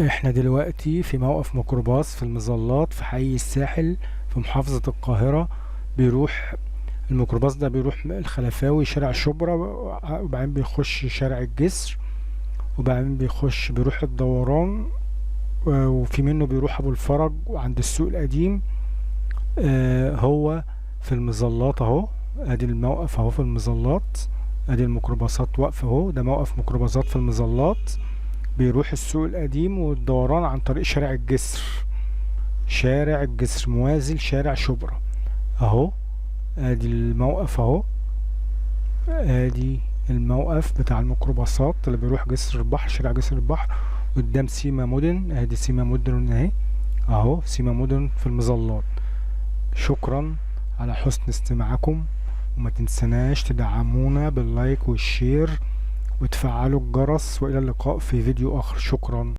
احنا دلوقتي في موقف ميكروباص في المظلات في حي الساحل في محافظة القاهرة. بيروح الميكروباص ده بيروح الخلفاوي شارع شبرا، وبعدين بيخش شارع الجسر، وبعدين بيروح الدوران، وفي منه بيروح ابو الفرج وعند السوق القديم. هو في المظلات اهو، ادي الموقف اهو في المظلات، ادي الميكروباصات واقفة اهو. ده موقف ميكروباصات في المظلات، بيروح السوق القديم والدوران عن طريق شارع الجسر، شارع الجسر موازي لشارع شبرا اهو. ادي الموقف اهو، ادي الموقف بتاع الميكروباصات اللي بيروح جسر البحر، شارع جسر البحر، قدام سيما مودرن. ادي سيما مودرن اهي، اهو سيما مودرن في المظلات. شكرا على حسن استماعكم، وما تنسناش تدعمونا بال like وال share وتفعلوا الجرس، والى اللقاء في فيديو اخر. شكرا.